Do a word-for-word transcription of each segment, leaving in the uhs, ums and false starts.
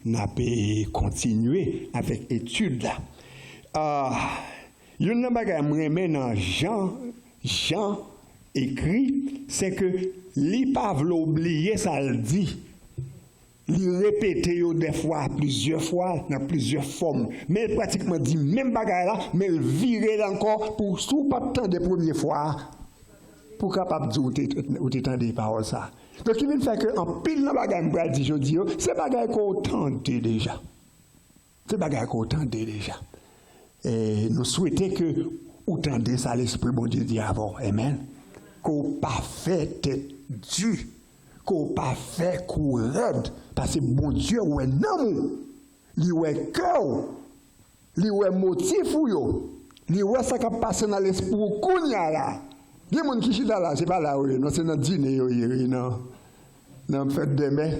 N ap, e, kontinye avèk etid la. Ah, youn nan bagay m renmen nan Jan, Jan ekri, se ke li pa vle w bliye sa l di. Li repete yo dèfwa, plizyè fwa, nan plizyè fòm. Men l pratikman di menm bagay la, men l vire l ankò pou, si w pa t tande premye fwa a, pou w kapab di w te, ou te tande pawòl sa a. Donk, ki vin fè ke anpil nan bagay m pral di jodi yo, se bagay ke w tande deja. Se bagay ke w tande deja. E nou swete ke ou tande sa Lespri Bondye di avè w. Amèn. Ke w pa fè tèt di. Ke w pa fè kou rèd. Paske Bondye wè nanm ou. Li wè kè w. Li wè motif ou yo. Li wè sa k ap pase nan lespri w kounye a la. Gen moun ki chita la, se pa la yo ye, non, se nan dine yo ye, wi, nan, nan fèt dèmen.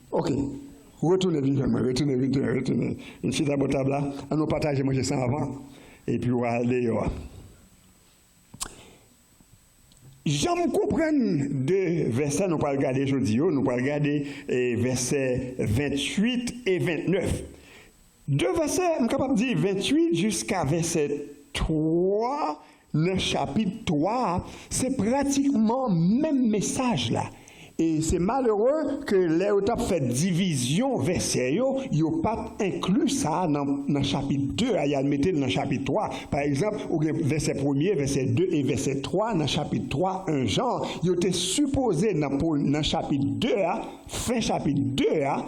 Ok. Retounen vin jwenn mwen, retounen vin jwenn mwen, retounen. Vin chita bò tab la. An nou pataje manje sa anvan. Epi w al deyò a. Jan m konprann de vèsè nou pral gade jodi yo, nou pral gade, e, vèsè venntuit e vennèf. De vèsè, m kapab di venntuit jiska vèsè twa nan chapit twa a, se pratikman menm mesaj la. E se malere ke lè yo t ap fè divizyon vèsè yo, yo pa t enkli sa nan, nan chapit de a, y al mete l nan chapit twa. Pa egzanp, ou gen vèsè premye, vèsè de e vèsè twa nan chapit twa, en Jan, yo te sipoze nan, nan chapit de a, fen chapit de a,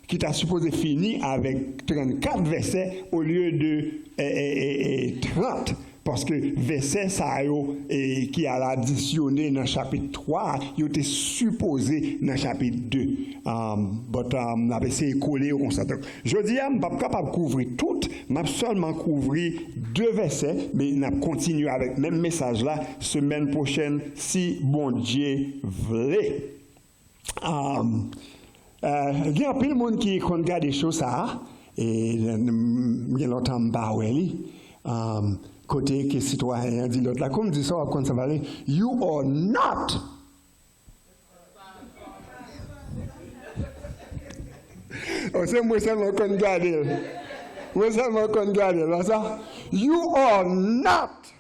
ki ta sipoze fini avèk trannkat vèsè olye de, e, e, e, e, trant, paske vèsè sa yo, e, ki al adisyone nan chapit twa a, yo te sipoze nan chapit de. Um, but, um, n ap eseye kole yo konsa. Donk, jodi a, m p ap kapab kouvri tout, m ap sèlman kouvri de vèsè, men n ap kontinye avèk menm mesaj la semèn pwochèn, si Bondye vle. Um, uh, gen anpil moun ki konn gade show sa a, e m gen lontan m pa wè li. Um, kote ke sitwayen an di lòt la, kòm di sa w ap konn sa pale, "You are not." Oh, se mwen sèlman konn gade l. Mwen sèlman konn gade l, pa sa? "You are not."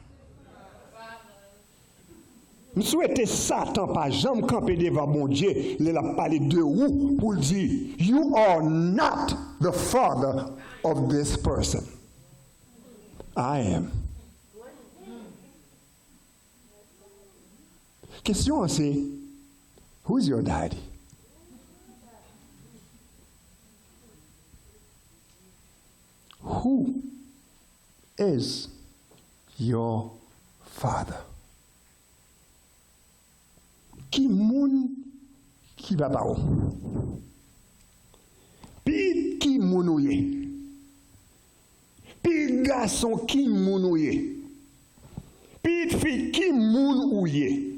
M swete Satan pa janm kanpe devan Bondye lè l ap pale de ou pou l di, "You are not the father of this person. I am." Kesyon an se, "Who's your daddy? Who is your father?" Ki moun ki papa w? Pitit ki moun ou ye? Pitit gason ki moun ou ye? Pitit fi ki moun ou ye?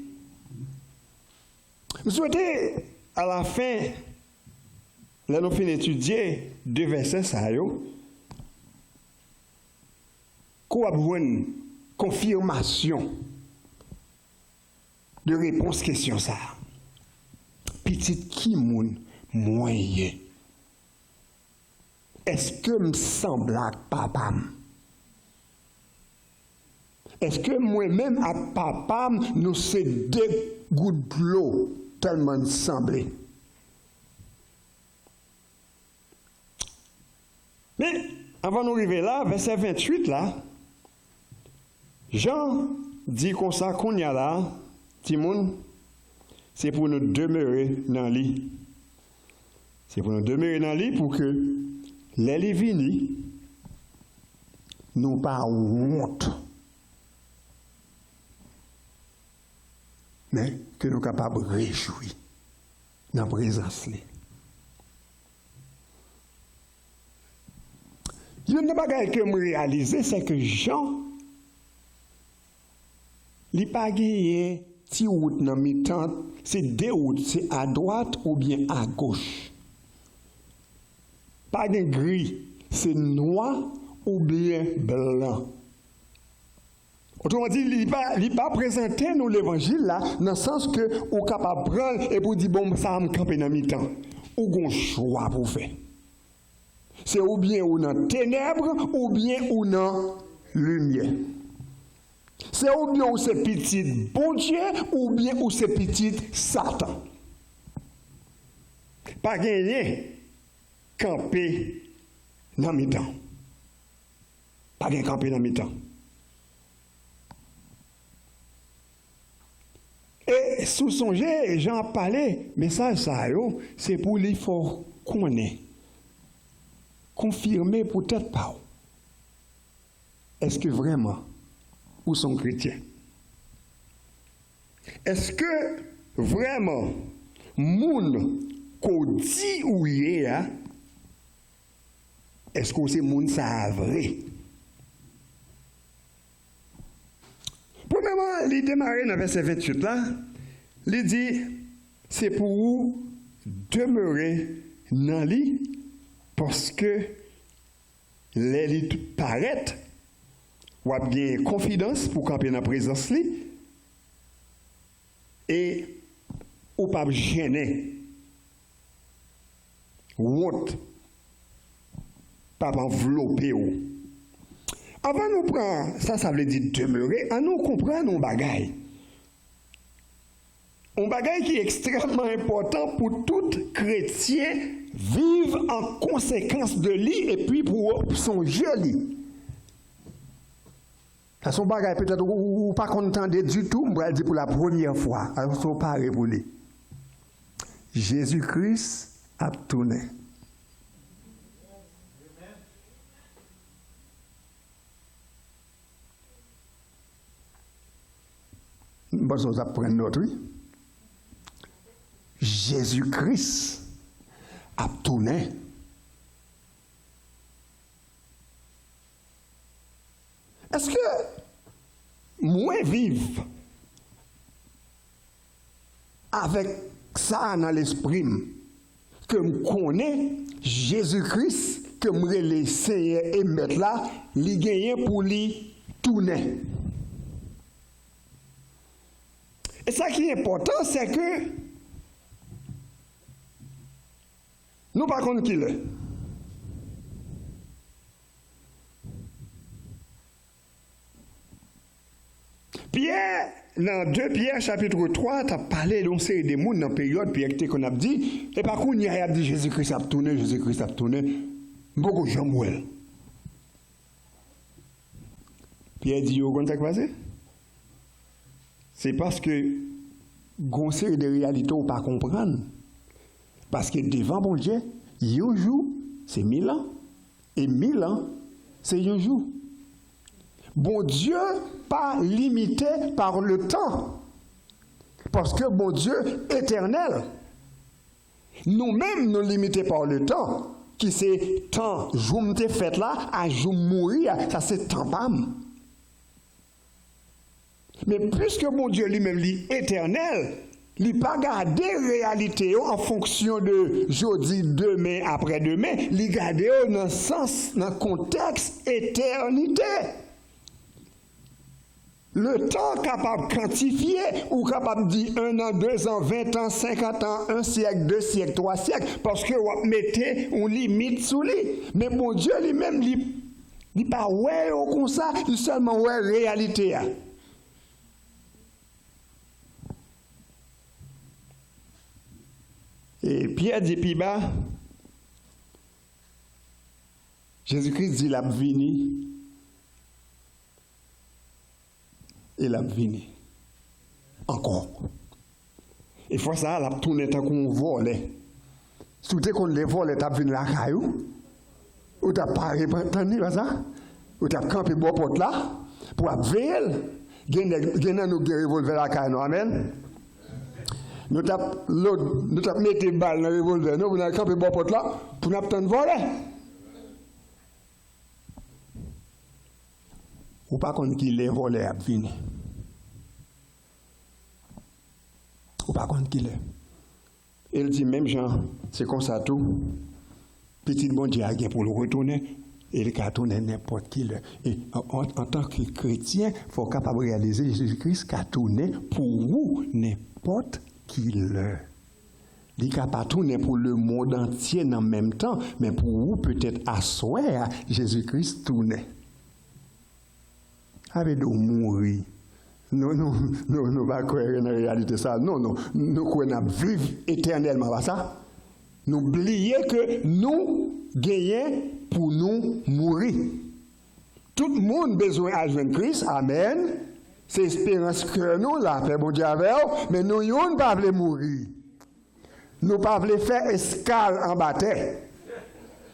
M swete, alafen, lè nou fin etidye de vèsè sa yo, ke w ap jwenn konfimasyon de repons kesyon sa a. Pitit ki moun mwen ye? Èske m sanble ak papa m? Èske mwen menm ak papa m, nou se de gout dlo tèlman n sanble? Men, anvan nou rive la, vèsè venntuit la, Jan di konsa, kounye a la, timoun, se pou nou demere nan li. Se pou nou demere nan li pou ke lè li vini, nou pa wont, men ke nou kapab rejwi nan prezans li. Youn nan bagay ke m reyalize, se ke Jan, li pa genyen ti wout nan mitan, se de wout, se adwat oubyen agoch. Pa gen gri, se nwa oubyen blan. Otreman di, li pa, li pa prezante nou levanjil la nan sans ke ou kapab pran l epi w di, "Bon, sa a m kanpe nan mitan." Ou gon chwa pou w fè. Se oubyen ou nan tenèb, oubyen ou nan limyè. Se oubyen ou se pitit Bondye, oubyen ou se pitit Satan. Pa genyen kanpe nan mitan. Pa gen kanpe nan mitan. E si w sonje, Jan ap pale, mesaj sa yo, se pou li fè w konnen, konfime pou tèt pa w. Èske vrèman ou se yon kretyen? Èske vrèman moun ke w di ou ye a, èske w se moun sa a vre? Premyèman, li demare nan vèsè venntuit la, li di, se pou ou demere nan li, paske lè li t-, parèt, w ap gen konfidans pou kanpe nan prezans li, e ou p ap jennen. Wont p ap anvlope w. Anvan nou pran sa sa vle di demere, ann nou konprann yon bagay. Yon bagay ki ekstrèmman enpòtan pou tout kretyen viv an konsekans de li epi pou w sonje li. Sa se yon bagay petèt ou, ou, ou pa konn tande ditou, m pral di pou la premyè fwa. Alò, si w pare pou li. Jezi Kris ap tounen. M panse w t ap pran nòt, wi. Jezi Kris ap tounen. Èske mwen viv avèk sa a nan lespri m, ke m konnen Jezi Kris, ke m rele Senyè e Mèt la, li genyen pou li tounen? E sa ki enpòtan, se ke nou pa konn kilè. Pyè, nan de Pyè chapit twa, t ap pale de yon seri de moun nan peryòd Pyè te konn ap di, e pa kounye a y ap di Jezi Kris ap tounen, Jezi Kris ap tounen, m poko janm wè l. Pyè di yo, ou konn sa k pase? Se paske gon seri de reyalite w pa konprann. Paske devan Bondye, yon jou, se mil an, e mil an, se yon jou. Bondye pa limite par le temps, paske Bondye etènèl. Nou menm, nou limite par le temps, ki se tan jou m te fèt la a jou m mouri a, sa se tan pa m. Men piske Bondye li menm li etènèl, li pa gade reyalite yo an fonksyon de jodi, demen, aprèdemen, li gade yo nan sans, nan kontèks etènite. Letan kapab kantifye, ou kapab di en an, de zan, ven tan, senkant an, en syèk, de syèk, twa syèk, paske w ap mete yon limit sou li. Men Bondye li menm, li, li pa wè yo konsa, li sèlman wè reyalite a. E Pyè di pi ba, Jezi Kris di l ap vini. E l ap vini ankò. E fwa sa a, l ap tounen tankou yon vòlè. Si w te konn lè vòlè t ap vin lakay ou, ou t ap pare pou tann li, pa sa? Ou t ap kanpe bò pòt la pou w ap veye l. Gen nèg, gen nan nou ki gen revòlvè lakay nou, amèn. Nou t ap lòd, nou t ap mete bal nan revòlvè nou pou n al kanpe bò pòt la pou n ap tann vòlè. Ou pa konn kilè vòlè ap vini. Ou pa konn kilè. E l di menm jan, se konsa tou, Pitit Bondye a gen pou l retounen, e l ka tounen nenpòt kilè. E an, an, antanke kretyen, fò w kapab reyalize Jezi Kris ka tounen pou ou nenpòt kilè. Li ka pa tounen pou lemonn antye nan menm tan, men pou ou, petèt aswè a, Jezi Kris tounen. Sa vle di w mouri. Nou, nou, nou, nou pa kwè nan reyalite sa. Non, non. Nou kwè n ap viv etènèlman, pa sa? Nou bliye ke nou genyen pou nou mouri. Tout moun bezwen al jwenn Kris, amèn. Se esperans kè nou, lapè Bondye avè w, men nou youn pa vle mouri. Nou pa vle fè eskal anba tè.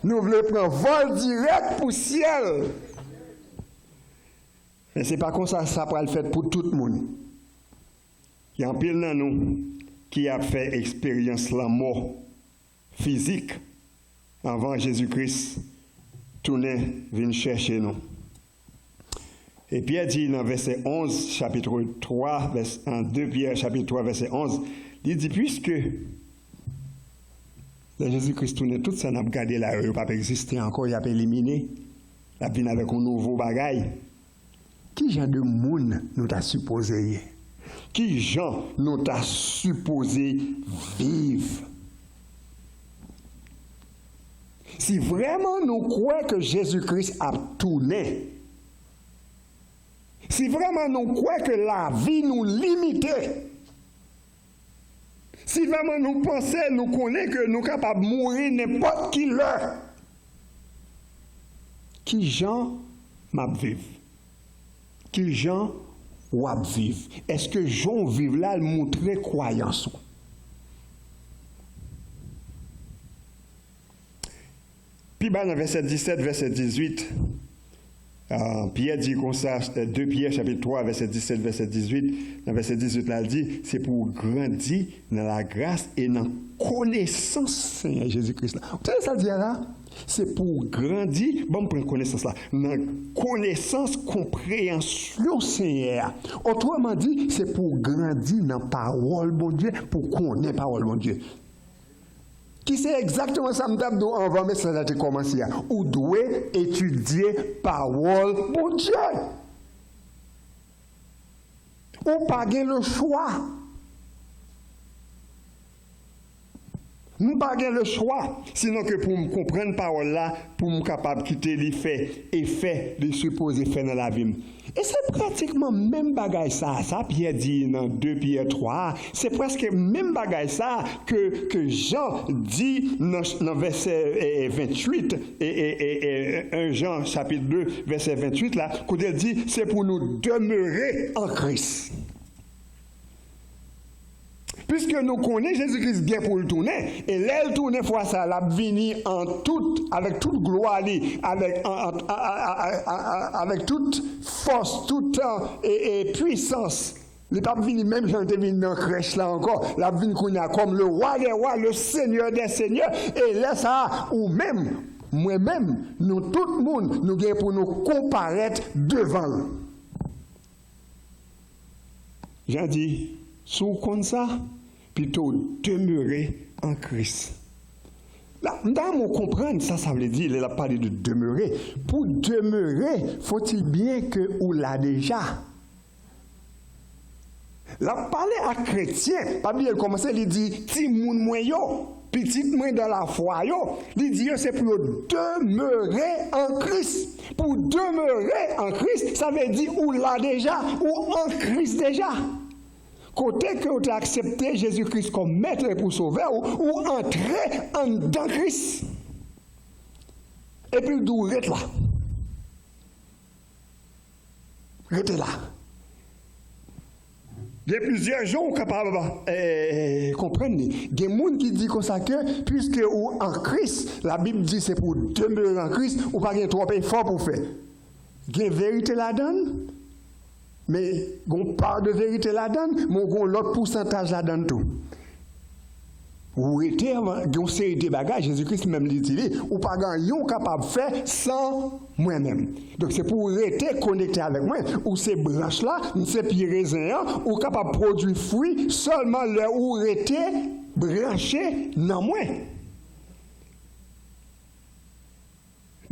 Nou vle pran vòl dirèk pou syèl. Men se pa konsa sa pral fèt pou tout moun. Gen anpil nan nou ki ap fè eksperyans lanmò fizik anvan Jezi Kris tounen vin chèche nou. E Pyè di nan vèsè onz, chapit twa, vès, an, de Pyè, chapit twa, vèsè onz, li di, piske lè Jezi Kris tounen, tout sa n ap gade la yo, yo p ap egziste ankò, y ap elimine. L ap vin avèk yon nouvo bagay. Ki jan de moun nou ta sipoze ye? Ki jan nou ta sipoze viv? Si vrèman nou kwè ke Jezi Kris ap tounen, si vrèman nou kwè ke lavi nou limite, si vrèman nou panse, nou konnen ke nou kapab mouri nenpòt ki lè, ki jan m ap viv? Ki jan w ap viv? Èske jan w viv la, l montre kwayans ou? Pi ba nan vèsè disèt, vèsè dizuit, ah, Pyè di konsa, de Pyè chapit twa, vèsè disèt, vèsè dizuit, nan vèsè dizuit la, l di, se pou w grandi nan lagras e nan konesans Senyè Jezi Kris la. Ou tande sa l di a la? Se pou w grandi, ban m pran konesans la, nan konesans, konpreyansyon Senyè a. Otreman di, se pou w grandi nan pawòl Bondye, pou w konnen pawòl Bondye. Ki se egzakteman sa m t ap di w anvan mesaj la te kòmanse a. Ou dwe etidye pawòl Bondye. Ou pa gen lechwa. M pa gen lechwa, sinon ke pou m konprann pawòl la, pou m kapab kite li fè efè li sipoze fè nan lavi m. E se pratikman menm bagay sa a, sa Pyè di nan de Pyè twa a, se prèske menm bagay sa a ke, ke Jan di nan, nan vèsè, eh, eh, venntuit, eh, eh, eh, eh, en Jan chapit de, vèsè venntuit la, kote l di, se pou nou demere an Kris. Piske nou konnen Jezi Kris gen pou l tounen, e lè l tounen fwa sa a, l ap vini an tout, avèk tout glwa li, avèk, an, an, a, a, a, a, a, avèk tout fòs, tout, e, e, pwisans. Li p ap vini menm jan l te vin nan krèch la ankò. L ap vin kounye a kòm le Roi des rois, le Seigneur des seigneurs. E lè sa a, ou menm, mwen menm, nou tout moun, nou gen pou nou konparèt devan l. Jan di, si w konn sa, pito w demere an Kris. La, m ta renmen w konprann sa sa vle di lè l ap pale de demere. Pou demere, faut-il bien que ou la deja. L ap pale ak kretyen, pa bliye l kòmanse, li di, timoun mwen yo, pitit mwen dan lafwa yo, li di yo se pou yo demere an Kris. Pou w demere an Kris, sa vle di ou la deja, ou an Kris deja. Kote ke w te aksepte Jezi Kris kòm mèt e pou sovè w, ou antre anndan Kris. Epi l di w ret la. Rete la. Gen plizyè jan ou kapab, eh, konprann li. Gen moun ki di konsa ke, piske ou an Kris, Labib di se pou w demere an Kris, ou pa gen twòp efò pou w fè. Gen verite ladan l, men gen yon pa de verite ladan l, men gen yon lòt pousantaj ladan l tou. Ou rete, gen yon seri de bagay, Jezi Kris menm li di li, ou pa gen anyen w kapab fè san mwen menm. Donk, se pou w rete konekte avèk mwen. Ou se branch la, m se pye rezen an, ou kapab pwodui fwi sèlman lè ou rete branche nan mwen.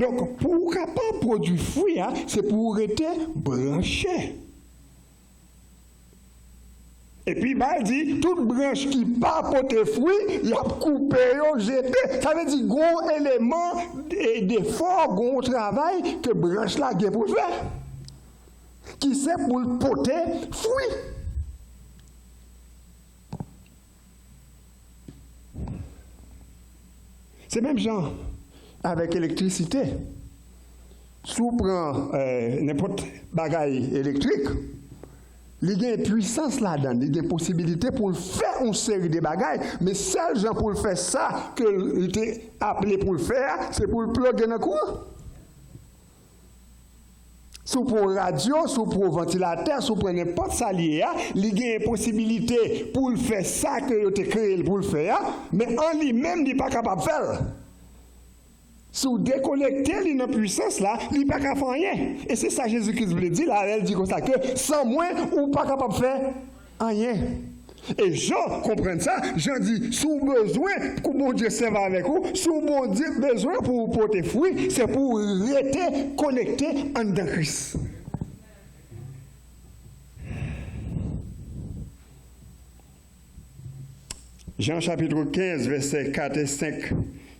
Donk, pou w kapab pwodui fwi a, se pou w rete branche. Epi Bib la di, tout branch ki pa pote fwi, y ap koupe yo, jete. Sa vle di, gon eleman de, de fò, gon travay ke branch la gen pou l fè, ki se pou l pote fwi. Se menm jan avèk elektrisite. Si w pran, eh, nenpòt bagay elektrik, li gen pwisans ladan l, li gen posibilite pou l fè yon seri de bagay, men sèl jan pou l fè sa ke li te aple pou l fè a, se pou l ploge nan kouran. Si w pran yon radyo, si w pran yon vantilatè, si w pran nenpòt sa li ye a, li genyen posibilite pou l fè sa ke yo te kreye l pou l fè a, men an li menm, li pa kapab fè l. Si w dekonekte li nan pwisans la, li pa ka fè anyen. E se sa Jezi Kris vle di la, lè l di konsa ke san mwen, ou pa kapab fè anyen. E Jan konprann sa, Jan di, si w bezwen pou Bondye sèvi avèk ou, si w Bondye bezwen pou w pote fwi, se pou w rete konekte anndan Kris. Jan chapit kenz, vèsè kat e senk,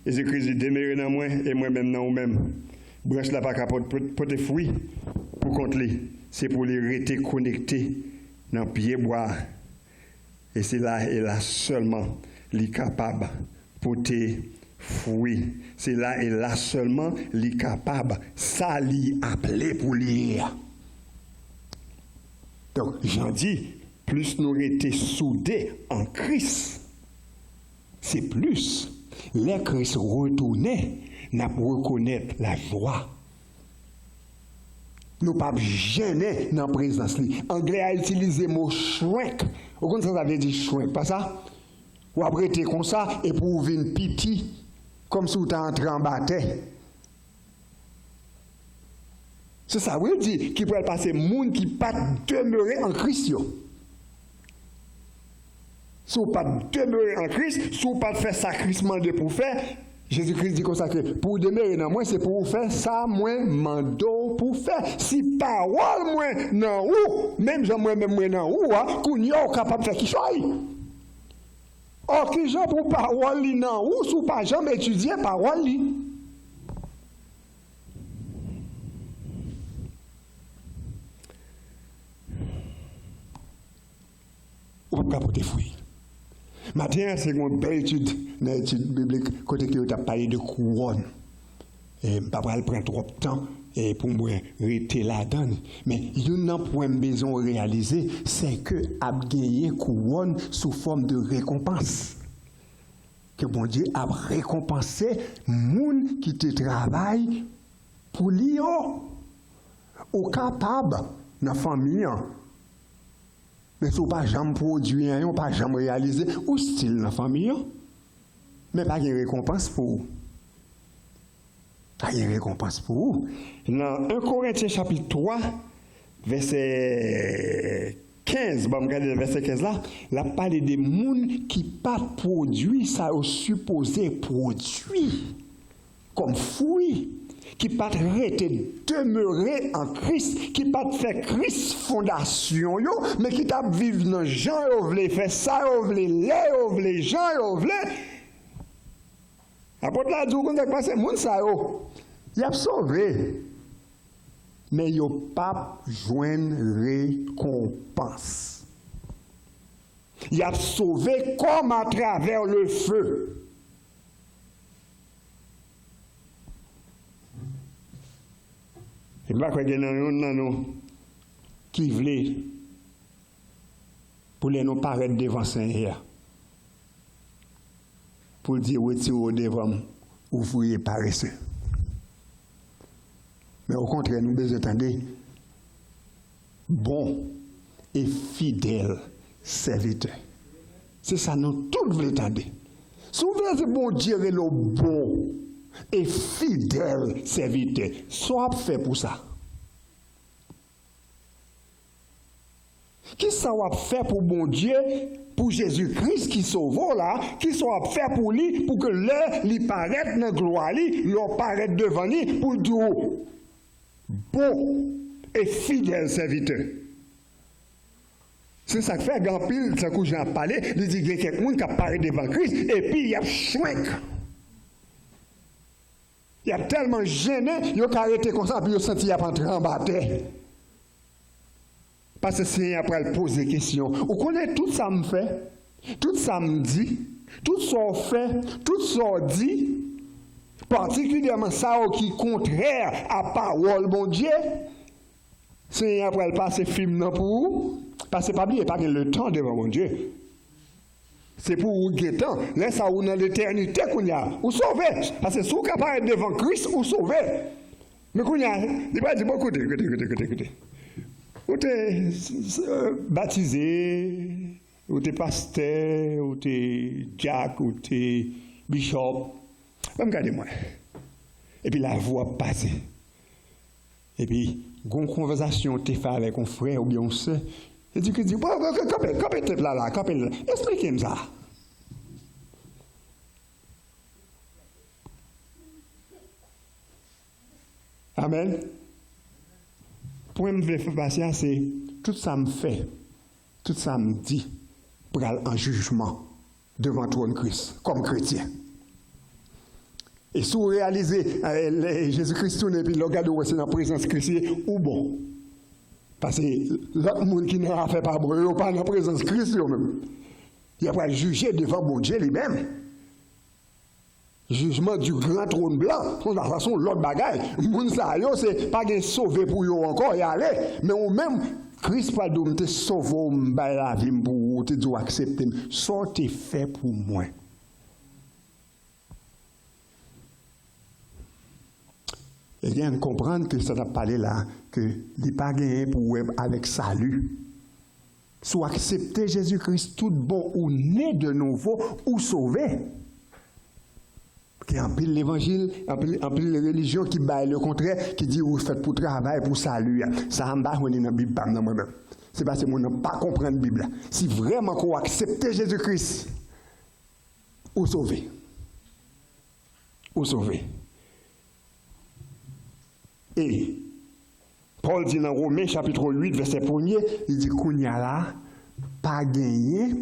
Jezi Kris di, demere nan mwen e mwen menm nan ou menm. Branch la pa ka pot-, pot-, pote fwi pou kont li. Se pou li rete konekte nan pye bwa a. E se la e la sèlman li kapab pote fwi. Se la e la sèlman li kapab sa li aple pou li ye a. Donk, Jan di, plis nou rete soude an Kris, se plis, lè Kris retounen, n ap rekonèt lajwa. Nou p ap jennen nan prezans li. Anglè a itilize mo shrink. Ou konn sa sa vle di shrink, pa sa? W ap rete konsa epi w vin piti, kòmsi w ta antre anba tè. Se sa wi l di ki pral pase moun ki pa t demere an Kris yo. Si w pa t demere an Kris, si w pa t fè sa Kris mande pou w fè, Jezi Kris di konsa ke pou w demere nan mwen, se pou w fè sa mwen mande w pou w fè. Si pawòl mwen nan ou, menm jan mwen menm mwen nan ou a, kounye a w kapab fè kichòy. Ò, kijan pou pawòl li nan ou si w pa janm etidye pawòl li? Ou p ap ka pote fwi. Maten an, se yon bèl etid nan etid biblik kote ke yo t ap pale de kouwòn. E m pa pral pran twòp tan, e, pou mwen rete ladan li. Men youn nan pwen m bezwen w reyalize, se ke ap genyen kouwòn sou fòm de rekonpans. Ke Bondye ap rekonpanse moun ki te travay pou li yo. Ou kapab nan fanmi an. Men si w pa janm pwodui anyen, w pa janm reyalize, ou still nan fanmi an. Men pa gen rekonpans pou ou. Pa gen rekonpans pou ou. Nan en Korentyen chapit twa, vèsè kenz, bon, m gade nan vèsè kenz la, l ap pale de moun ki pa t pwodui sa yo sipoze pwodui kòm fwi, ki pa t rete demere an Kris, ki pa t fè Kris fondasyon yo, men ki t ap viv nan jan yo vle, fè sa yo vle, lè yo vle, jan yo vle. Apot la di, ou konn sa k pase? Moun sa yo, y ap sove, men yo p ap jwenn rekonpans. Y ap sove comme à travers le feu. E m pa kwè gen nan youn nan nou ki vle pou lè nou parèt devan Senyè a, pou l di, retire w devan m, ouvriye parese. Men okontrè, nou bezwen tande, bon e fidèl sèvitè. Se sa nou tout vle tande. Si w vle di Bondye rele w bon e fidèl sèvitè, sa w ap fè pou sa? Kisa w ap fè pou Bondye, pou Jezi Kris ki sove w la? Kisa w ap fè pou li, pou ke lè li parèt nan glwa li, lè w parèt devan li, pou l di w, bon e fidèl sèvitè? Se sa k fè gen anpil, tankou jan ap pale, li di gen kèk moun k ap parèt devan Kris, epi y ap chwenk. Y ap tèlman jennen, yo ka rete konsa, epi yo santi y ap antre anba tè. Paske Senyè a pral poze kesyon. Ou konnen tout sa m fè, tout sa m di, tout sa w fè, tout sa w di, patikilyèman sa yo ki kontrè a pawòl Bondye, Senyè a pral pase fim nan pou ou. Paske pa bliye, pa gen letan devan Bondye. Se pou ou gentan. Lè sa a, ou nan letènite kounye a. Ou sove. Paske si w ka parèt devan Kris, ou sove. Men kounye a, li pral di, bon, koute, koute, koute, koute, koute. Ou te s- s- batize, ou te pastè, ou te dyak, ou te bishop. Ban m gade mwen. Epi lavi w ap pase. Epi, gon konvèsasyon ou te fè avèk yon frè oubyen yon sè, e di ki di, bon, bon, kanpe, kanpe tèt la la, kanpe la. Esplike m sa. Amèn. Pwen m vle fè pase a, se tout sa m fè, tout sa m di, pral an jijman devan twòn Kris, kòm kretyen. E si w reyalize, eh, lè Jezi Kris tounen, epi lè w gade, w wè se nan prezans Kris li ye, ou bon. Paske lòt moun ki nan afè pa bon yo, yo pa nan prezans Kris yo menm. Y ap pral jije devan Bondye li menm. Jugement du grand trône blanc. Konsa, sa se yon lòt bagay. Moun sa yo, se pa gen sove pou yo ankò, y ale. Men ou menm, Kris pral di w, m te sove w, m bay lavi m pou ou, ou te di w aksepte m. Sa w te fè pou mwen? Ebyen, konprann ke sa n ap pale la, ke li pa genyen pou wè avèk sali. Si w aksepte Jezi Kris tout bon, ou ne de nouvo, ou sove. Gen anpil levanjil, anpil, anpil relijyon ki bay lekontrè, ki di ou fèt pou travay pou sali a. Sa a, m pa jwenn li nan Bib pa m nan mwen menm. Se paske moun nan pa konprann Bib la. Si vrèman ke w aksepte Jezi Kris, ou sove. Ou sove. E Pòl di nan Women chapit uit vèsè premye, li di kounye a la, pa genyen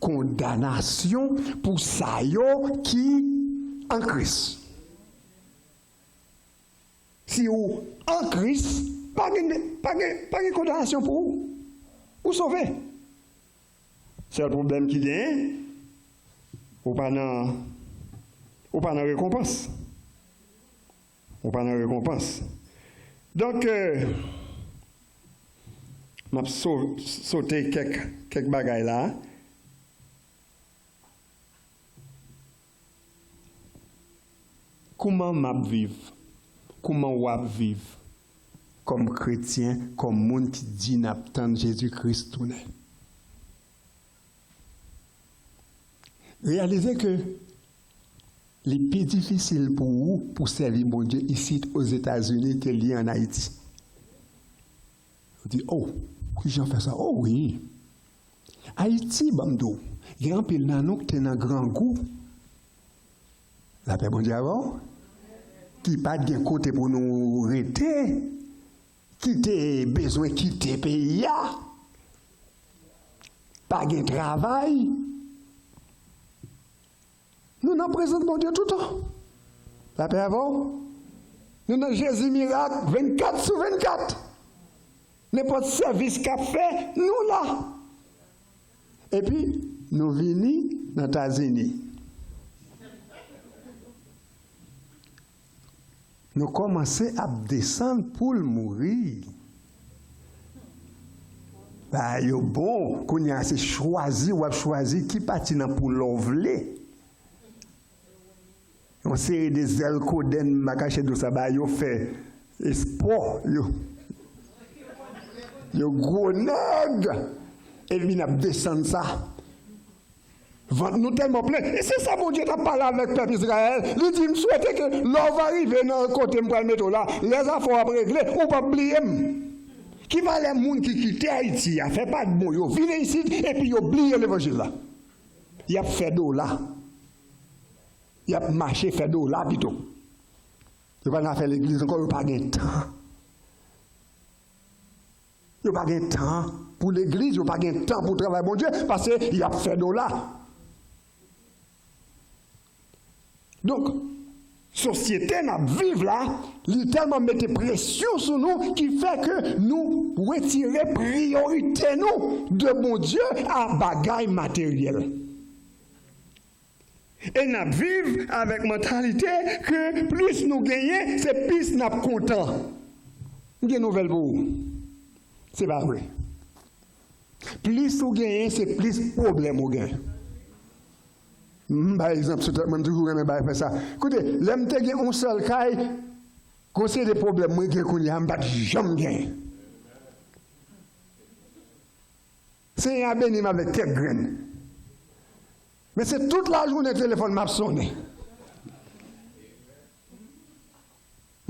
kondanasyon pou sa yo ki an Kris. Si ou an Kris, pa gen, pa gen, pa gen kondanasyon pou ou. Ou sove. Sèl pwoblèm ki genyen, ou pa nan, ou pa nan rekonpans. Ou pa nan rekonpans. Donk, euh, m ap so- sote kèk, kèk bagay la. Kouman m ap viv? Kouman w ap viv kòm kretyen, kòm moun ki di n ap tann Jezi Kris tounen? Reyalize ke li pi difisil pou ou pou sèvi Bondye isit Ozetazini ke li ann Ayiti. Ou di, oh, kijan fè sa? Oh wi. Ayiti, ban m di w, gen anpil nan nou ki te nan grangou. Lapè Bondye avè w. Ki pa t gen kote pou nou rete, ki te bezwen kite peyi a. Pa gen travay. Nou nan prezans Bondye toutan. Lapè avè w. Nou nan Jezi mirak vennkat sou vennkat. Nenpòt sèvis k ap fè, nou la. Epi, nou vini nan Etazini. Nou kòmanse ap desann poul mouri. Bagay yo bon, kounye a se chwazi, w ap chwazi ki pati nan poul la w vle. Yon seri de zèl kodenn, m pa kache di w sa, bagay yo fè espò, yo, yo gwo nèg. Epi n ap desann sa. Vant nou tèlman plen. E se sa Bondye t ap pale avèk pèp Izrayèl. Li di, m swete ke lè w va rive nan kote m pral mete w la, lè zafè w ap regle, ou p ap bliye m. Ki valè moun ki kite Ayiti a, fè pa t bon, yo vin isit, epi yo bliye levanjil la. Y ap fè dola. Y ap mache fè dola pito. Yo pa nan afè legliz ankò, yo pa gen tan. Yo pa gen tan. Pou legliz, yo pa gen tan pou travay Bondye, paske y ap fè dola. Donk, sosyete n ap viv la, li tèlman mete presyon sou nou ki fè ke nou retire priyorite nou de Bondye a bagay materyèl. E n ap viv avèk mantalite ke plis nou genyen, se plis n ap kontan. M gen nouvèl pou ou. Se pa vre. Plis ou genyen, se plis pwoblèm ou gen. M bay egzanp sou tèt mwen, m toujou renmen bay fè sa. Koute, lè m te gen yon sèl kay, gon seri de pwoblèm mwen gen kounye a, m pa t janm gen. Senyè a beni m avèk kèk grenn. Men se tout lajounen telefòn m ap sonnen.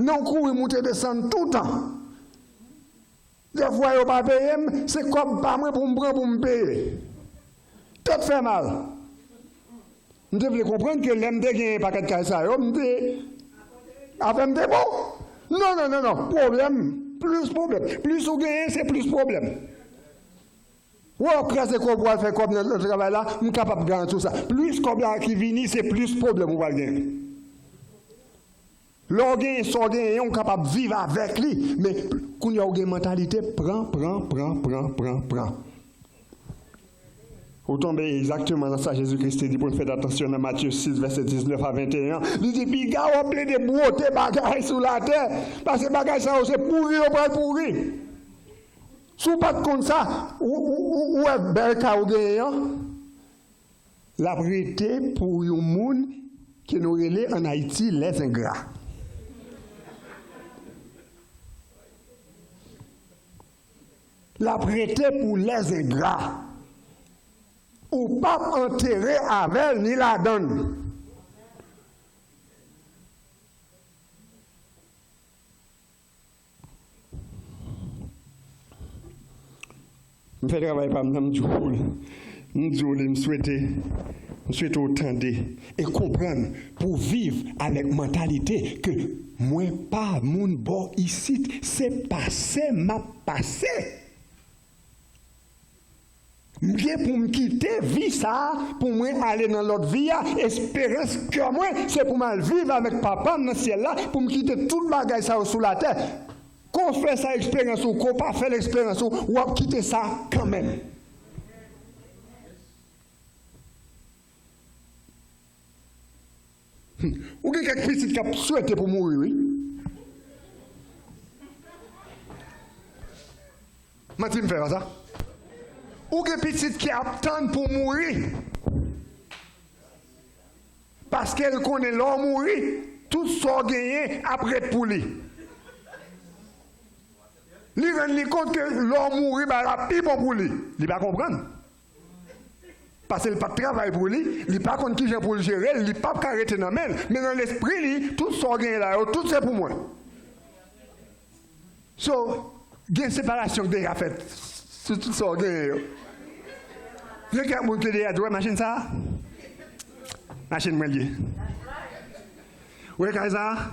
Non, kouri moute desann toutan. Dèfwa yo pa peye m, se kòb pa mwen pou m pran pou m peye. Tèt fè mal. M te vle konprann ke lè m te gen pakèt kay sa yo, m te, afè m te bon. Non, non, non, non. Pwoblèm, plis pwoblèm. Plis ou genyen, se plis pwoblèm. Wè, w ap kraze kò w pou w al fè kòb nan, nan travay la, m kapab garanti w sa. Plis kòb la ki vini, se plis pwoblèm ou pral genyen. Lè w genyen sa w genyen, w kapab viv avèk li. Men, kounye a w gen mantalite pran, pran, pran, pran, pran, pran. Ou tonbe egzakteman nan sa Jezi Kris te di pou n fè atansyon nan Matye sis, vèsè diznèf a venteyen an. Li di, piga w ap plede bwote bagay sou latè, paske bagay sa yo se pouri yo pral pouri. Si w pa t konn sa, ou, ou, ou, ou wè bèl kay ou genyen an, l ap rete pou yon moun ke nou rele ann Ayiti lèzengra. L ap rete pou lèzengra. Ou p ap antere avè l ni ladan l. M fè travay pa m nan, m di w li. M di w li, m swete, m swete w tande e konprann pou w viv avèk mantalite ke mwen pa moun bò isit, se pase m ap pase. M gen pou m kite vi sa a, pou mwen ale nan lòt vi a. Esperans kè mwen, se pou m al viv avèk Papa m nan syèl la, pou m kite tout bagay sa yo sou latè. Ke w fè sa eksperyans ou, ke w pa fè l eksperyans ou, w ap kite sa kanmenm. Ou gen kèk pitit k ap swete pou mouri, wi. Manti m fè, pa sa? Ou gen pitit ki ap tann pou mouri. Paske l konnen lè w mouri, tout sa w genyen ap ret pou li. Li rann li kont ke lè w mouri, bagay la pi bon pou li. Li pa konprann. Paske l pa t travay pou li, li pa konn kijan pou l jere l, li p ap ka rete nan men l. Men nan lespri li, tout sa w genyen la yo, tout se pou mwen. So, gen separasyon k deja fèt sou tout sa w genyen yo. Gen kèk moun ki deja di, wè machin sa a? Machin mwen l ye. Wè kay sa a?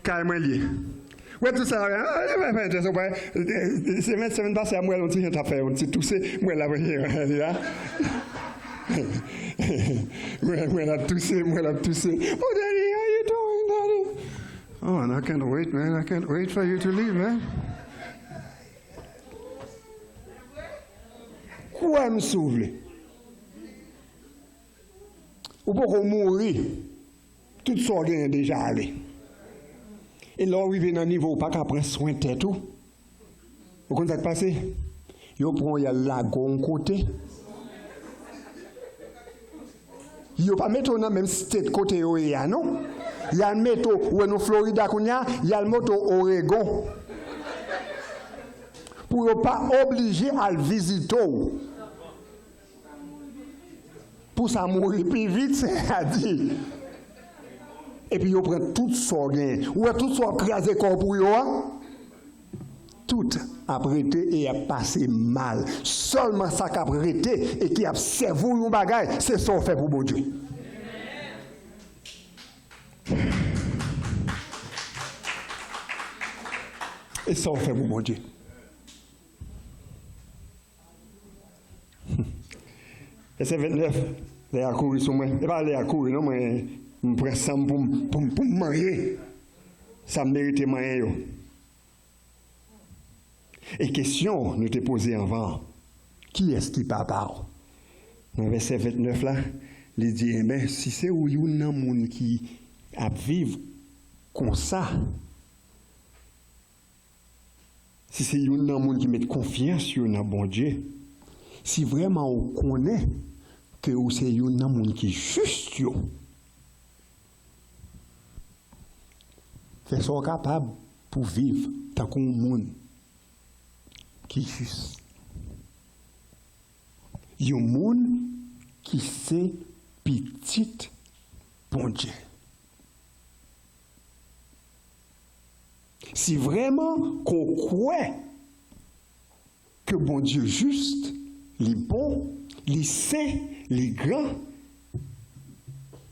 Kay mwen l ye. Wè tout sa, ah, ah, ah, ah, semèn, semèn pase a, m wè l yon ti jan t ap fè yon ti touse, m wè l ap li la. M wè, m wè l ap touse, m wè l ap touse. Oh, daddy, how you doing, daddy? Oh, man, I can't wait, man. I can't wait for you to leave, man. Kwè m si w vle. Ou poko mouri, tout sa w genyen deja ale. E lè w rive nan nivo w pa ka pran swen tèt ou, ou konn sa k pase? Yo pran w, y al lage w yon kote. Yo pa mete w nan menm state kote yo ye a, non. Y al mete w, ou wè nou Florida kounye a, y al mete w Oregon. Pou yo pa oblije al vizite w. Pou sa mouri pi vit, Senyè a di. Epi yo pran tout sa w genyen. Ou wè tout sa w ap kraze kò w pou yo a? Tout ap rete e ap pase mal. Sèlman sa k ap rete e ki ap sèvi w yon bagay, se sa w fè pou Bondye. E sa w fè pou Bondye. Vèsè vennèf, lè y a kouri sou mwen. E pa lè y a kouri, non, mwen, m pran san m pou m, pou m, pou m manyen. Sa m merite manyen yo. E kesyon nou te poze anvan an, kiyès ki papa w? Nan vèsè vennèf la, li di, enben, si se ou youn nan moun ki ap viv konsa, si se youn nan moun ki met konfyans yo nan Bondye, si vrèman ou konnen ke ou se youn nan moun ki jis yo, fè sa w kapab pou viv tankou yon moun ki jis. Yon moun ki se pitit Bondye. Si vrèman ke w kwè ke Bondye jis, li bon, li sen, li gran,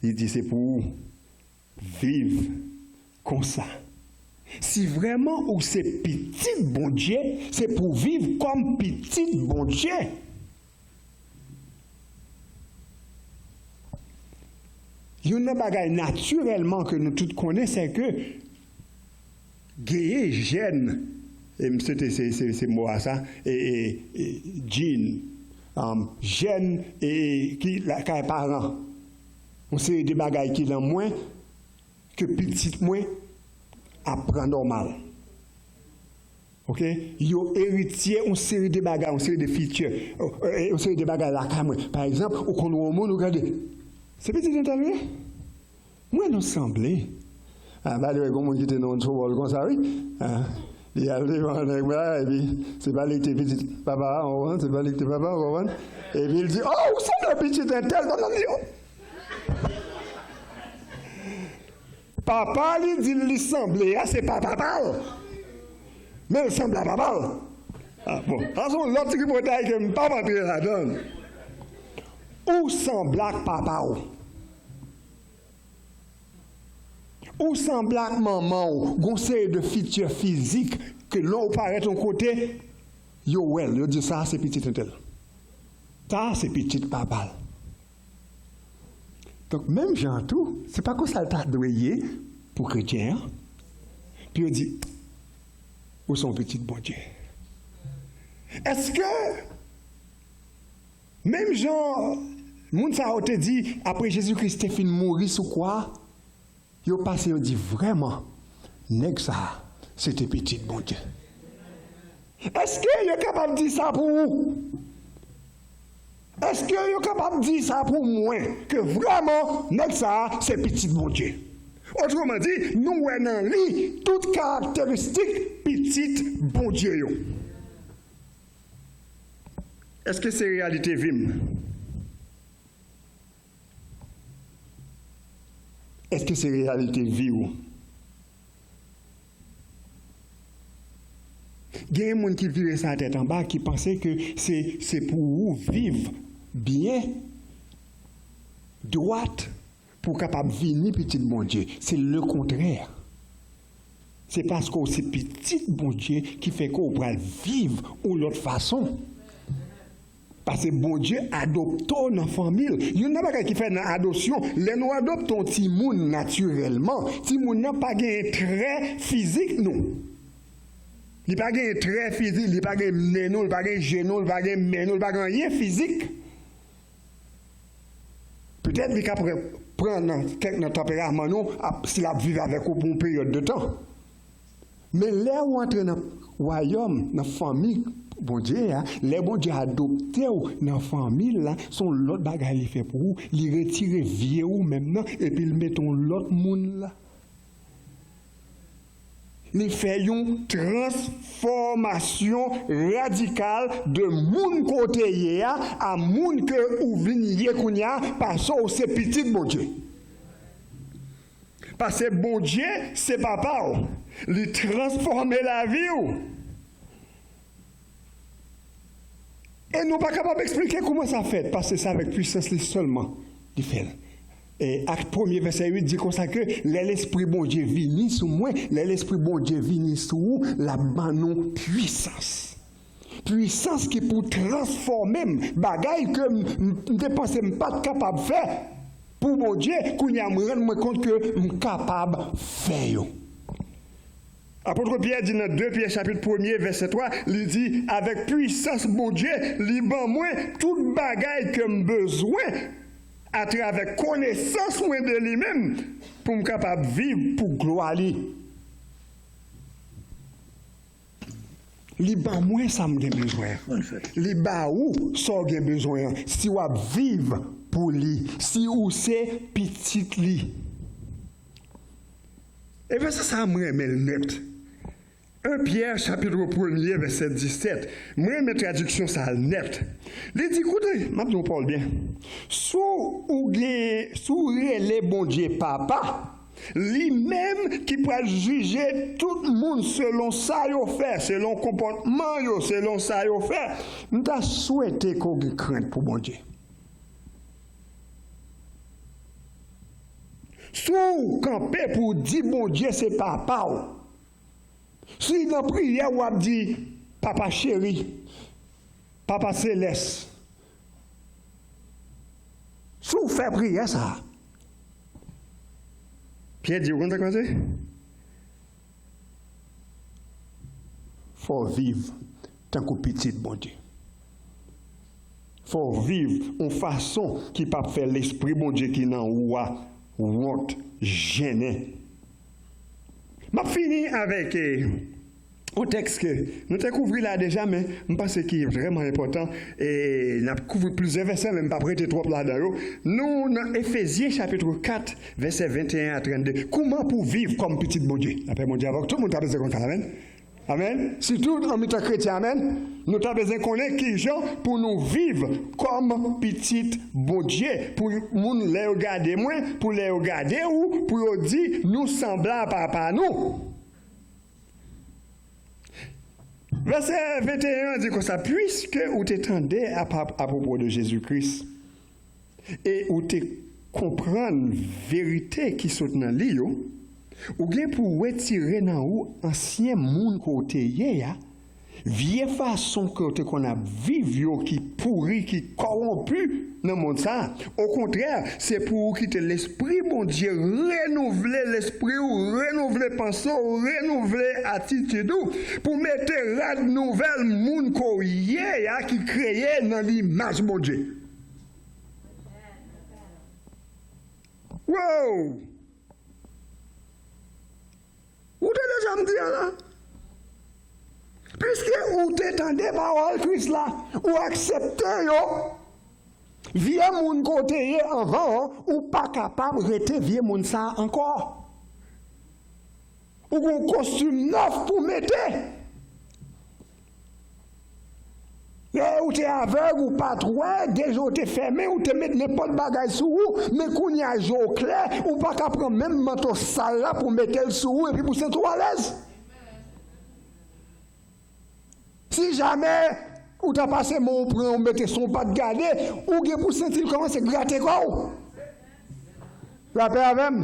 li di se pou ou viv konsa. Si vrèman ou se pitit Bondye, se pou w viv kòm pitit Bondye. Youn nan bagay natirèlman ke nou tout konnen, se ke genyen jèn, e m swete se, se, se mo a sa, e, e, e, gene, um, jèn, e, ki lakay paran. Yon seri de bagay ki nan mwen, ke pitit mwen ap pran nòmal. Oke? Yo eritye yon seri de bagay, yon seri de feature, euh, euh, yon seri de bagay lakay mwen. Pa egzanp, ou konn wè yon moun, ou gade, se pitit entèl wi. Mwen nou sanble. Ah, by the way, gon moun ki te nan yon twòbòl konsa, wi. Ah, li al devan nèg la, epi se pa li ki te pitit papa a, ou konprann? Se pa li ki te papa, ou konprann? Epi li di, oh, ou sanble pitit entèl, non, non, li, oh. Papa li di l li sanble a, se pa papa l. Men l sanble a papa l. Ah, bon. Sa se yon lòt tripotay ke m p ap antre ladan l. Ou sanble ak papa w. Ou sanble ak manman w. Gon seri de feature fizik ke lè w parèt yon kote, yo wè l, yo di sa se pitit entèl. Sa se pitit papa l. Donk, menm jan an tou, se pa konsa l ta dwe ye pou kretyen an. Pou yo di, ou se yon pitit Bondye. Èske, menm jan moun sa yo te di, apre Jezi Kris te fin mouri sou kwa a, yo pase, yo di, vrèman, nèg sa a, se te pitit Bondye. Èske yo kapab di sa pou ou? Èske yo kapab di sa pou mwen, ke vrèman, nèg sa a, se pitit Bondye? Otreman di, nou wè nan li tout karakteristik pitit Bondye yo. Èske se reyalite vi m? Èske se reyalite vi w? Gen moun ki vire sa tèt anba, ki panse ke se, se pou ou viv byen, dwat, pou w kapab vini pitit Bondye. Se lekontrè. Se paske w se pitit Bondye ki fè ke w pral viv yon lòt fason. Paske Bondye adopte w nan fanmi l. Youn nan bagay ki fèt nan adopsyon, lè nou adopte yon timoun natirèlman, timoun nan pa genyen trè fizik nou. Li pa genyen trè fizik, li pa gen nen nou, li pa gen je nou, li pa gen men nou, li pa gen anyen fizik. Petèt li ka pran, pran nan kèk nan tanperaman nou, ap, si l ap viv avèk ou pou yon peryòd de tan. Men lè ou antre nan wayòm, nan fanmi Bondye a, lè Bondye adopte w nan fanmi l la, se yon lòt bagay li fè pou ou. Li retire vye ou menm nan, epi l mete yon lòt moun la. Li fè yon transfòmasyon radikal de moun ke w te ye a, a moun ke ou vin ye kounye a, paske w se pitit Bondye. Paske Bondye se papa w. Li transfòme lavi w. E nou pa kapab eksplike kòman sa fèt, paske se avèk pwisans li sèlman li fè l. E Ak premye vèsè uit di konsa ke lè Lespri Bondye vini sou mwen, lè Lespri Bondye vini sou ou, l ap ban nou pwisans. Pwisans ki pou transfòme m. Bagay ke m, m, m te panse m pa t kapab fè pou Bondye, kounye a m rann mwen kont ke m kapab fè yo. Apot Pyè di nan de Pyè chapit premye vèsè twa, li di, avèk pwisans Bondye, li ban mwen tout bagay ke m bezwen atravè konesans mwen de li menm pou m kapab viv pou glwa li. Li ban mwen sa m gen bezwen an. Li ba ou sa w gen bezwen an. Si w ap viv pou li, si ou se pitit li. E vèsè sa a, mwen renmen l nèt. En Pyè chapit premye vèsè disèt. Mwen renmen tradiksyon sa a nèt. Li di, koute, m ap di yon pawòl byen. Si w gen, si w rele Bondye Papa, li menm ki pral jije tout moun selon sa yo fè, selon konpòtman yo, selon sa yo fè. M ta swete ke w gen krent pou Bondye. Si w kanpe pou w di Bondye se papa w, si nan priyè w ap di, Papa cheri, Papa selès, si w fè priyè sa a, Pyè di, ou konn sa k pase? Fò w viv tankou pitit Bondye. Fò w viv yon fason ki p ap fè Lespri Bondye ki nan ou a wont, jennen. M ap fini avèk, eh, yon tèks ke nou te kouvri la deja, men m panse ki vrèman enpòtan, e n ap kouvri plizyè vèsè, men m p ap rete twòp ladan yo. Nou nan Efezyen chapit kat, vèsè venteyen a trannde. Kouman pou w viv kòm pitit Bondye? Lapè Bondye avèk tout moun ta bezwen konn sa, amèn. Amèn. Sitou an mitan kretyen, amèn. Nou ta bezwen konnen kijan pou nou viv kòm pitit Bondye. Pou moun, lè yo gade mwen, pou lè yo gade ou, pou yo di, nou sanble a papa nou. Vèsè venteyen an di konsa, piske ou te tande apa-, apwopo de Jezi Kris, e ou te konprann verite ki sot nan li yo, ou gen pou w retire nan ou ansyen moun ke w te ye a, vye fason ke w te konn ap viv yo ki pouri, ki kòwonpi nan mond sa a. Okontrè, se pou ou kite Lespri Bondye renouvle lespri w, renouvle panse w, renouvle atitid ou, pou mete rad nouvèl moun ke w ye a ki kreye nan limaj Bondye. Wow! Ou tande sa m di an la? Piske ou te tande pawòl Kris la, ou aksepte yo, vye moun ke w te ye anvan an, ou pa kapab rete vye moun sa a ankò. Ou gen yon kostim nèf pou w mete. E ou te avèg, ou pa t wè, de je w te fèmen, ou te met nenpòt bagay sou ou, men kounye a je w klè, ou pa ka pran menm manto sal la pou mete l sou ou epi pou w santi w alèz. Si jamè ou ta pase men w pran, ou mete san w pa t gade, ou gen pou santi l kòmanse grate kò w. Lapè avè m.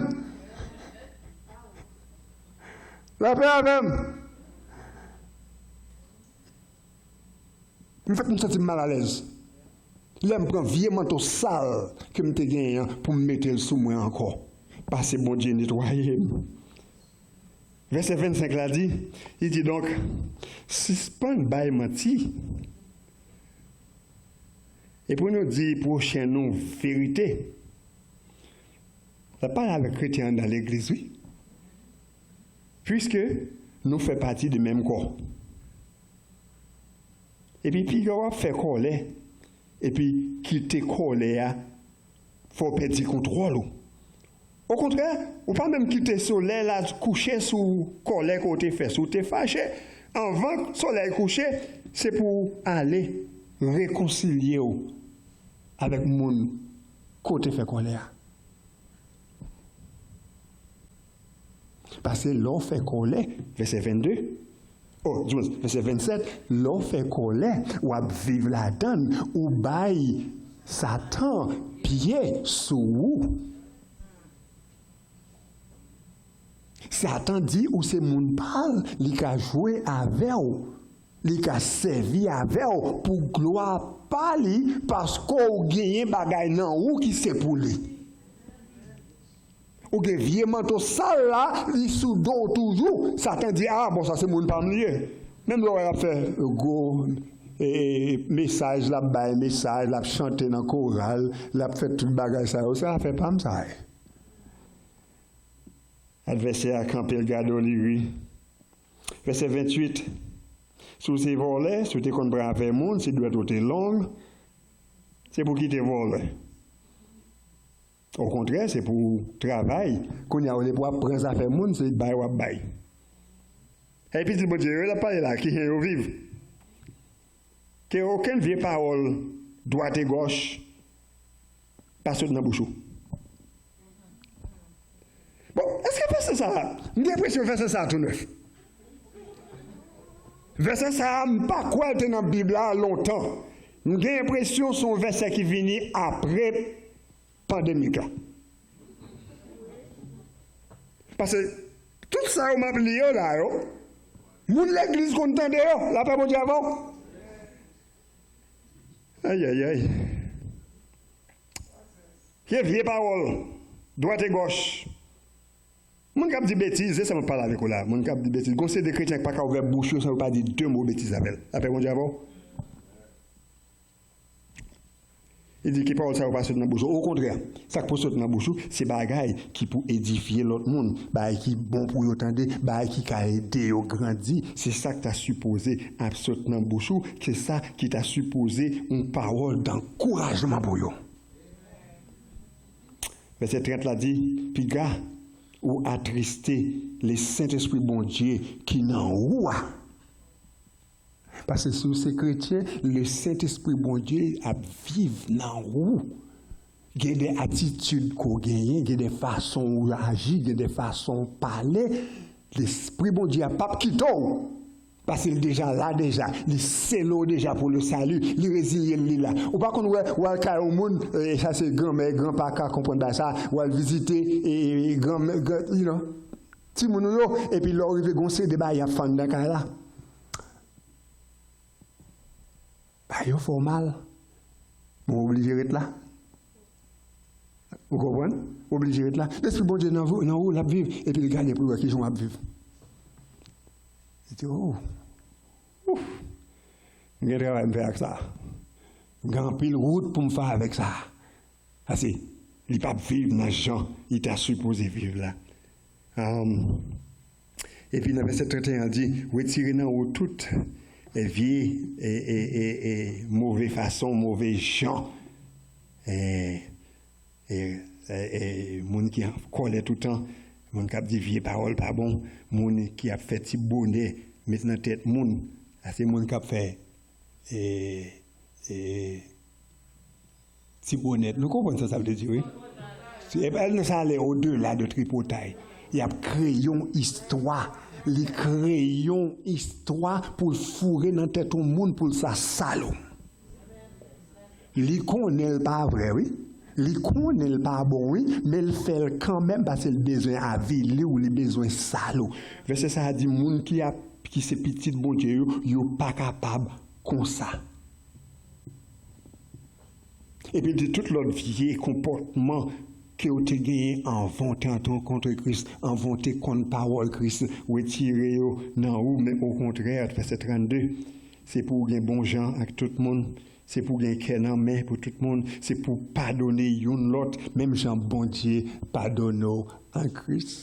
Lapè avè m. M fèk m santi m malalèz lè m pran vye manto sal ke m te genyen an pou m mete l sou mwen ankò. Pase Bondye netwaye m. Vèsè vennsenk la di, li di, donk, sispann bay manti, e pou nou di pwochen nou verite. L ap pale avèk kretyen anndan legliz, wi. Piske nou fè pati de menm kò. Epi piga w ap fè kòlè, epi kite kòlè a fè w pèdi kontwòl ou. Okontrè, ou pa menm kite solèy la kouche sou kòlè ke w te fè. Si w te fache, anvan solèy kouche, se pou w ale rekonsilye w avèk moun ke w te fè kòlè a. Paske lè w fè kòlè, vèsè vennde, oh, di mwen, vèsè vennsèt, lè w fè kòlè, w ap viv ladan l, ou bay Satan pye sou ou. Satan di ou se moun pa l, li ka jwe avè w. Li ka sèvi avè w pou glwa pa li, paske w genyen bagay nan ou ki se pou li. Ou gen vye manto sal la, li sou do w toujou. Satan di, "A, bon, sa se moun pa m li ye." Menm lè w wè l ap fè gwo, e, e, mesaj, l ap bay mesaj, l ap chante nan koral, l ap fè tout bagay sa yo, se afè pa m sa ye. Advèsè a kanpe, l gade w, li ri. Vèsè venntuit. Si w se vòlè, si w te konn pran afè moun, si dwèt ou te long, se pou w kite vòlè. Okontrè, se pou w travay. Kounye a, olye pou w ap pran zafè moun, se bay w ap bay. E pitit Bondye yo, l ap pale la, ki jan yo viv. Ke okenn vye pawòl dwat e gòch pa sot nan bouch ou. Bon, èske vèsè sa a, m gen enpresyon vèsè sa a tou nèf. Vèsè sa a, m pa kwè l te nan Bib la lontan. M gen enpresyon se yon vèsè ki vini apre pandemik la. Paske tout sa yo m ap li yo la yo, moun legliz konn tande yo, lapè Bondye avè w. Ayayay. Ke vye pawòl, dwat e gòch. Moun k ap di betiz, se sa m ap pale avèk ou la. Moun k ap di betiz. Gon seri de kretyen ki pa ka ouvè bouch yo san yo pa di de mo betiz avè l. Lapè Bondye avè w. Li di, "Ke pawòl sa yo pa sot nan bouch ou." Okontrè, sa k pou sot nan bouch ou, se bagay ki pou edifye lòt moun, bagay ki bon pou yo tande, bagay ki ka ede yo grandi. Se sa k ta sipoze ap sot nan bouch ou, se sa ki ta sipoze yon pawòl dankourajman pou yo. Vèsè trant la di, "Piga ou atriste Lesentespri Bondye ki nan ou a." Paske si w se kretyen, Lesentespri Bondye ap viv nan ou. Gen de atitid ke w genyen, gen de fason w aji, gen de fason w pale, Lespri Bondye a p ap kite w. Paske l deja la deja, li sele w deja pou le sali, li reziye l, li la. Ou pa konn wè, w al kay yon moun, e sa se granmè, granpa ka konprann bagay sa, w al vizite, e, e, granmè, gran, you know, timoun ou yo, epi lè w rive gon seri de bagay y ap fè anndan kay la. Bagay yo fè w mal. Bon, w oblije ret la. Ou konprann? W oblije ret la. Lespri Bondye nan ou, nan ou, l ap viv, epi l gade pou l wè kijan w ap viv. Li di, "Oh, ouf, m gen travay m fè ak sa. M gen anpil wout pou m fè avèk sa." Paske li p ap viv nan jan li ta sipoze viv la. Am, epi nan vèsè trannteyen an di, "Retire nan ou tout, e, vye, e, e, e, e, move fason, move jan." E, e, e, e, moun ki an kòlè toutan, moun k ap di vye pawòl pa bon, moun ki ap fè ti bonè met nan tèt moun, sa se moun k ap fè, e, e, ti bonè. Nou konprann sa sa vle di, wi. Se, e, nan sa ale odela de tripotay. Y ap kreye yon istwa. Li kreye yon istwa pou l foure nan tèt yon moun pou l sa sal ou. Li konnen l pa vre, wi. Li konnen l pa bon, wi. Men l fè l kanmenm paske l bezwen avili w, li bezwen sal ou. Vèsè sa a di moun ki ap, ki se pitit Bondye yo, yo pa kapab konsa. Epi l di tout lòt vye konpòtman ke w te genyen anvan w te antre an kont Kris, anvan w te konn pawòl Kris, retire yo nan ou, men okontrè, vèsè trannde, se pou w gen bon jan ak tout moun, se pou w gen kè nan men pou tout moun, se pou w padone youn lòt, menm jan Bondye padone w an Kris.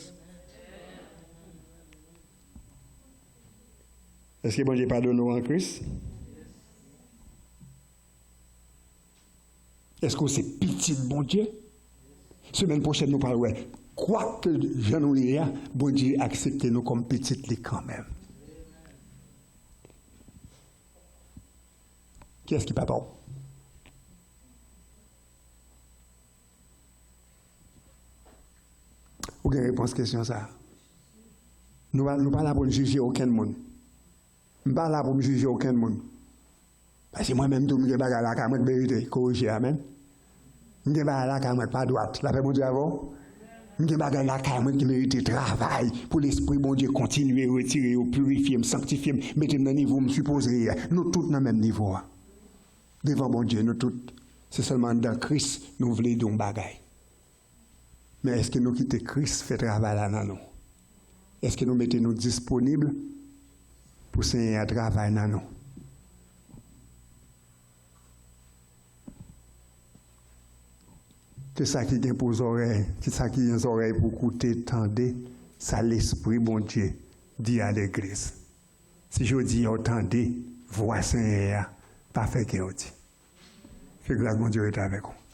Èske Bondye padone w an Kris? Èske w se pitit Bondye? Semèn pwochèn, nou pral wè, kwak jan nou ye a, Bondye aksepte nou kòm pitit li kanmenm. Kiyès ki papa w? Ou gen repons kesyon sa a? Nou pa, nou pa la pou n jije okenn moun. M pa la pou m jije okenn moun. Paske mwen menm tou, m gen bagay lakay mwen k merite korije, amèn. M gen bagay lakay mwen k pa dwat. Lapè Bondye avè w. M gen bagay lakay mwen ki merite travay pou Lespri Bondye kontinye retire yo, pirifye m, sanktifye m, mete m nan nivo m sipoze ye a. Nou tout nan menm nivo a. Devan Bondye, nou tout, se sèlman anndan Kris nou vle yon bagay. Men èske nou kite Kris fè travay la nan nou? Èske nou mete nou disponib pou Senyè a travay nan nou? Ke sa ki gen pou zòrèy, ke sa ki gen zòrèy pou koute, tande sa Lespri Bondye di a legliz. Si jodi a w tande vwa Senyè a, pa fè kè w di. Ke gras Bondye rete avèk ou.